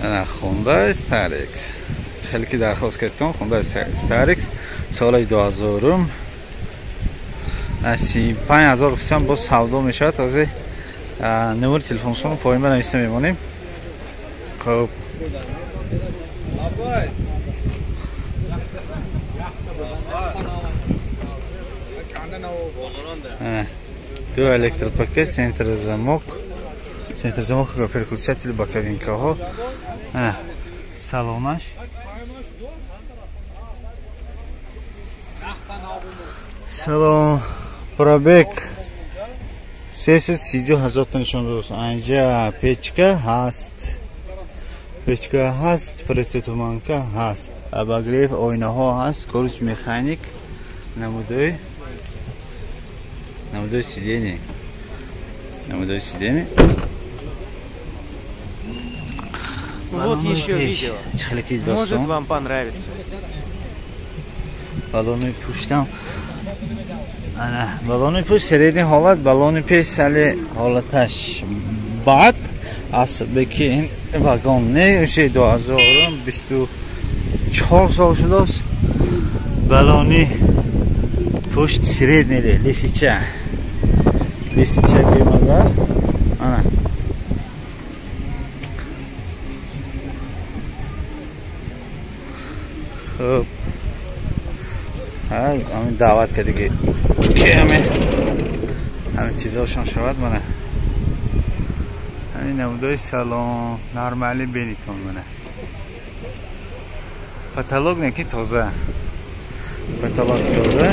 Ана Hyundai Starex. Хеле ки дархост кардтон Hyundai Starex соли 2000 35,000 кисам боз савдо мешавад. Аз номери телефоншонро поён нависта мемонем. Хуб, ду электропакет, центрзамок, центрзамок, переключатель, боковинкаҳо. Салонаш салон пробег 332,000 та нишон додааст. Анҷа печка ҳаст, печка ҳаст, протитуманка ҳаст, обогрев оинаҳо ҳаст, скорость механик, намудои сиденье, намудои сиденье. Вот еще видео. Может, вам понравится. Балони пуштам. Ана, балони пушт средний ҳолат, балони пеш сали ҳолаташ бад. Аз беки ин вагон не, уше 2024 сол шудааст. Балони пушт средний лисича. Лисича гемагар. Ана. Хуб, ҳамин даъват кардиги ки ҳамин чизҳошон шавад. Мана ҳамин намудои салон нормали бенитон. Мана потолок не ки тоза, потолок тоза,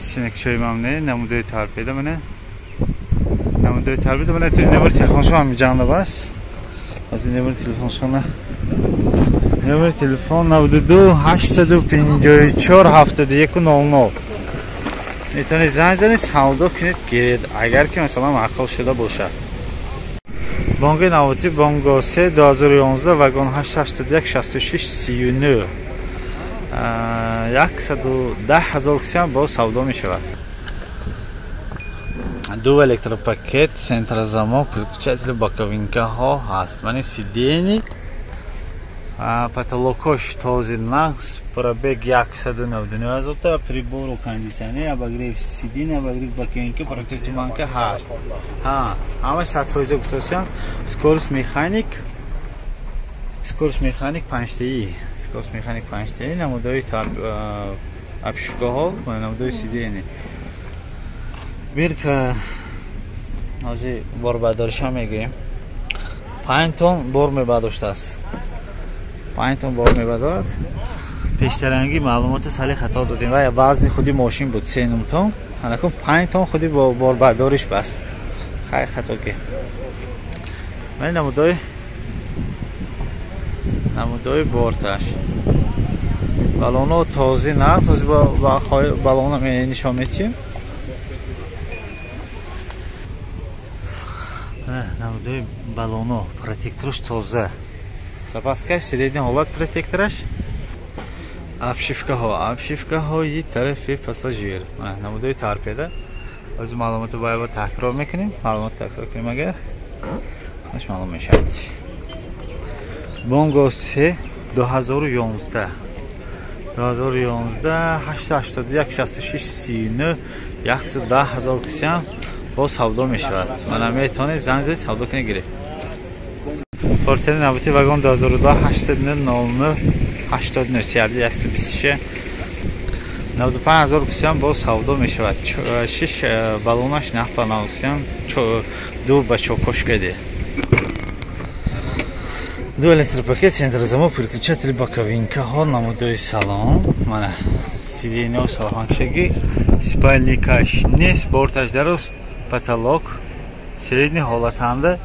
синакчои мам не, намудои торпеда. Мана намудои торпеда. Мана номери телефоншон ҳамин ҷаноб аст. Аз номери телефоншона номер телефон 92 854 71 00. Метавонед занг занед, савдо кунед, гиред, агар ки масалан маъқул шуда бошад. Бонги навбатӣ Бонго 3 2011 вагон 881 66 39 110,000 кисиам боз савдо мешавад. Ду электропакет, центрзамок, переключатель, боковинкаҳо ҳаст. Мани сиденье, потолокош този нақс, пробег 199,000 та, прибору кондиционер, обогрев сиденье, обогрев боковинка, противотуманка ҳаст. Ҳа, ҳамаш 100% гуфтасиям. Скорость механик, скорость механик 5 ти, скорость механик 5 ти, намудои обшивкаҳо, намудои сиденье. Бирка ҳозир борбардориша мегӯем. 5 тонн бор мебардоштааст. 5 тонн бор мебардорад. Пештаранги маълумоти сали хато додем ва вазни худи мошин буд 3 тонн. Ҳанакун 5 тонн худи борбардориш бас. Хай хато ки. Ман намудои борташ. Балоно този нақс, ҳозир ба балона нишон метиҳем. Намудои балоно, протектораш тоза. Запаскаш средний ҳолат протектораш. Обшивкаҳо, обшивкаҳои тарафи пассажир. Намудои торпеда. Ҳозир маълумотро бояд такрор мекунем. Маълумот такрор кунем агар аш маълум мешавад. Бонго 3 2011 2011 881 66 39 110,000 кисиам боз савдо мешавад. Мана метавонед занг занед, савдо кунед, гиред. Портери навбати вагон 2002 809 09 89 31 126 95,000 кисиам боз савдо мешавад. 6 балонаш наҳ кисиам, ду ба чокош каде. Ду электропакет, центрзамок, переключатель, боковинкаҳо, намудои салон. Мана сиденьо салончаги, спальникаш нест, борташ дароз, потолок средний ҳолатанда,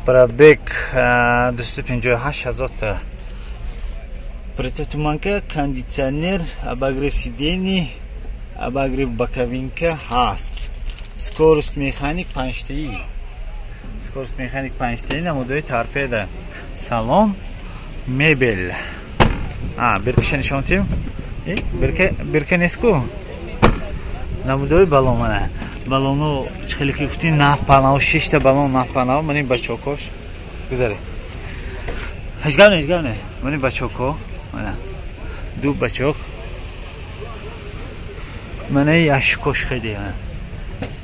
пробег 258,000 та. Противотуманка, кондиционер, обогрев сидений, обогрев боковинка ҳаст. Скорость механик 5 ти. Скорость механик 5 ти, намудои торпеда. Салон, мебел. А, биркаша нишон тиҳем. Бирка, бирка нест-ку. Намудои балон мана. Балону чӣ хеле ки гуфтем наф панав, шишта балон наф панав, мани бачокош. Гузаред. Ҳеҷ гап не, ҳеҷ гап не. Мани бачокҳо, мана. Ду бачок. Мана яшукош хеди, мана.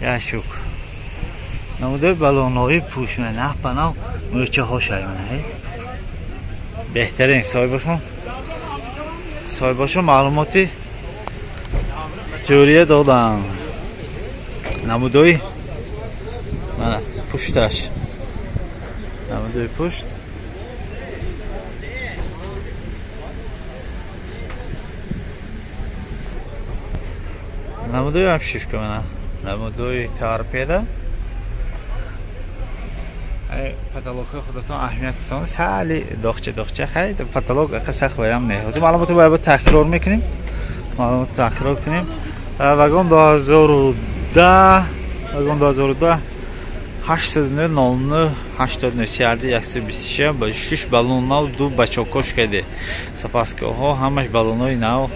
Яшук. Намудаи баллонҳои пӯш, мана нав ба нав мӯчаҳо шай, мана, ҳей. Беҳтарин соҳибашон. Соҳибашон маълумоти теория додам. Намудои мана пушташ. Намудои пушт. Намудои обшивка мана. Намудои торпеда. Потолокҳои худатон аҳамиятсон сали доғча доғча хай потолок ақа сахт ваям не. Ҳозир маълумотро бояд такрор мекунем. Маълумот такрор кунем. Вагон 2010, вагон 2010 809 09 89 CRD 126 ба 6 баллон нав, ду бачокош каде. Запаскаҳо ҳамаш баллонҳои нав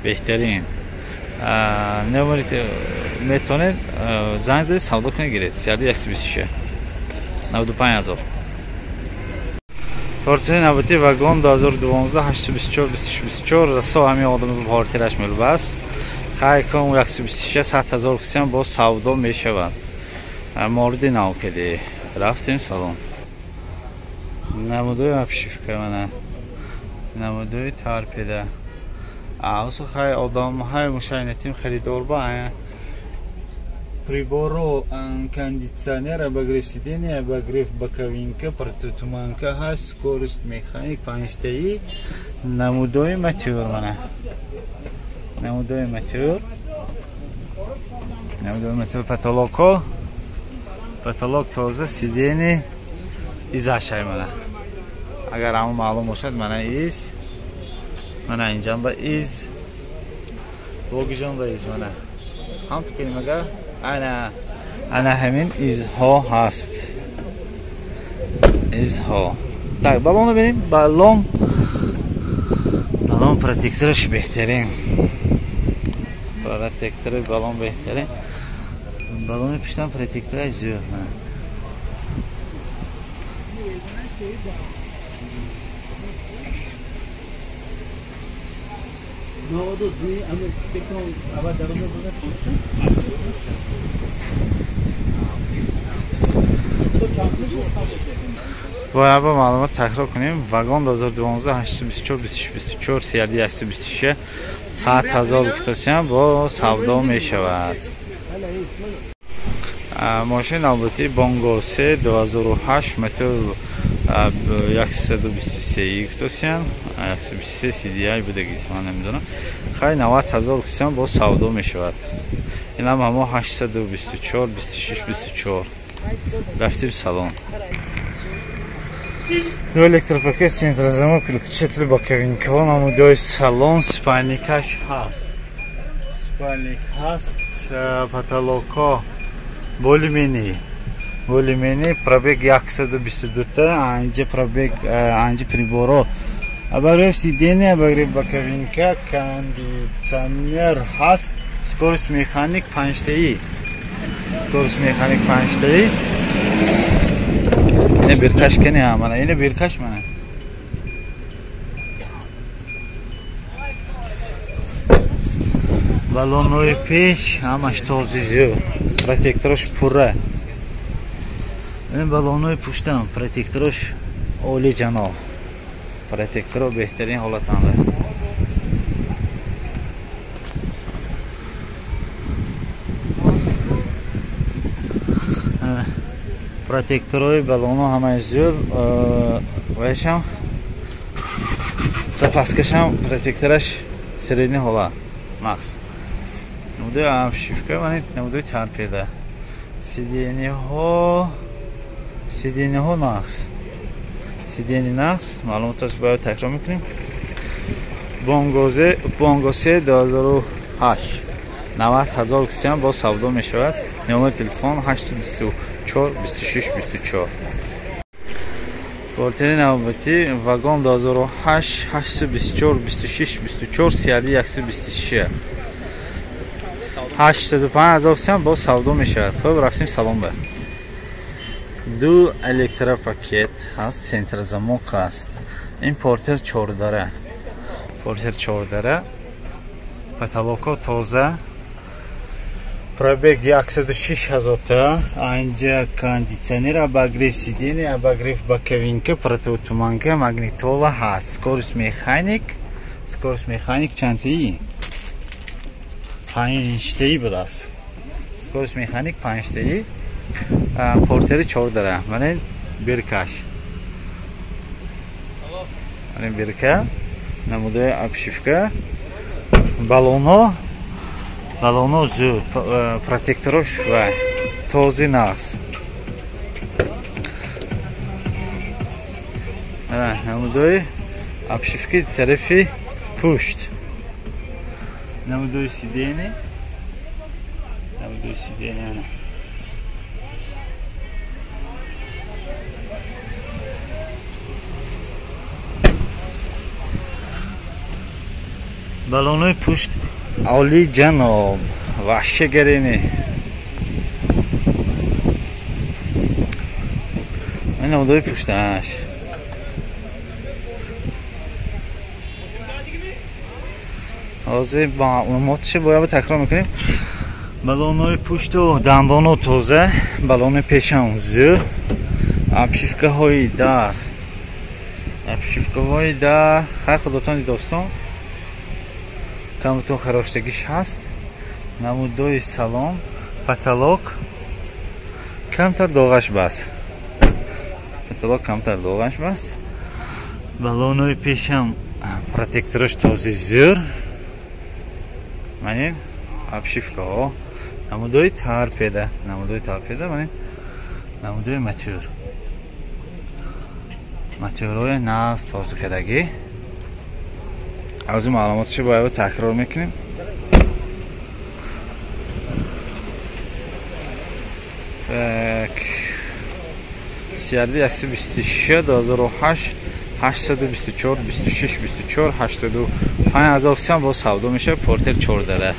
беҳтарин. Номери метавонед занг задед савдо кунед гиред. CRD 126 95 000. Портери навбати вагон 2012 824 26 24 расо ҳамин одам портераш мелбаст. Хай кон 126 100 000 кисям бо савдо мешавад. Морди нав кади. Рафтем салон. Намудои обшивка мана. Намудои торпеда. Аусу хай одамҳои мушайнатим харидор ба приборо кондиционер, обогрев сиденья, обогрев боковинка, противотуманка ҳаст, скорость механик 5-таи, намудои мотор мана. Намудои мотор. Намудои мотор потолоко. Потолок тоза, сиденье изашай мана. Агар ҳамон маълум бошад, мана из. Мана инҷанда из. Богижонда из мана. Ҳам ту кунем агар ана ана ҳамин изҳо ҳаст. Изҳо. Так, баллонро бинем. Баллон баллон протектораш беҳтарин. Протектори баллон беҳтарин. Баллони пуштам протектораш зӯр. Бояд ба маълумот такрор кунем. Вагон 2012 824 26 24 CRD 126 100 000 гуфтосиям бо савдо мешавад. Мошини навбатӣ Бонго 3 2008 мотор 123 гуфтосиям 123 CDI будагист, ман намедонам. Хай 90 000 гуфтосиям бо савдо мешавад. Инам ҳамо 824 26 24. Рафтем салон. Ду электропакет, центрозамок, включатель, боковинкаҳо, намудои салон, спальникаш ҳаст. Спальник ҳаст, потолокҳо более-менее. Более-менее пробег 122 та, анҷа пробег, анҷа приборо. Обогрев сиденья, обогрев боковинка, кондиционер ҳаст, скорость механик 5-таи. Скорость механик 5-таи. Ине биркаш кани мана, ине биркаш мана. Баллонҳои пеш ҳамаш тоза зӯр. Протектораш пурра. Ин баллонҳои пуштам протектораш оли ҷаноб. Протекторо беҳтарин ҳолатанда. Протекторҳои баллонҳо ҳамааш зӯр. Вайшам запаскашам протектораш средний ҳола нақс. Намудои обшивка, мана намудои торпеда. Сиденьеҳо сиденьеҳо нақс. Сиденье нақс, маълумоташ бояд такрор мекунем. Бонгозе Бонго 3 2008 90 000 кисиам бо савдо мешавад. Номери телефон 824 26 24. Портери навбатӣ вагон 2008 824 26 24 CRD 126 85 000 кисиам бо савдо мешавад. Хуб, рафтем салон ба. Ду электропакет ҳаст, центрзамок ҳаст. Ин портер 4 дара. Портер 4 дара. Потолоко тоза. Пробег 106 ҳазорта. Анҷа кондиционер, обогрев сиденья, обогрев боковинка, противотуманка, магнитола ҳаст. Скорость механик, скорость механик чандтаи? Панҷтаи будааст. Скорость механик панҷтаи. Портери 4 дара. Мана биркаш. Мана бирка. Намудаи обшивка. Балоно балоно зӯр, протекторош ва този нағз. Намудои обшивки тарафи пушт. Намудои сиденье. Намудои сиденье. Балонои пушт оли ҷаноб, ваҳше гарени. Намудои пушташ. Ҳозир маълумотшо бояд такрор мекунем. Балонои пушту дандоно тоза, балонои пешам зӯр, обшивкаҳои дар, обшивкаҳои дар. Хайр, худотон дӯстон, камтун хароштагиш ҳаст. Намудои салон, потолок камтар доғаш бас. Потолок камтар доғаш бас. Балонои пешам протекторош този зӯр. Манин обшивкаҳо, намудои торпеда, намудои торпеда, манин намудои мотор. Моторҳои нағз тоза кардагӣ. Аз маълумотшо бояд такрор мекунем. Так. CRD 126 2008 824 26 24 85 ҳазор сом бо савдо мешавад. Портер 4 дара.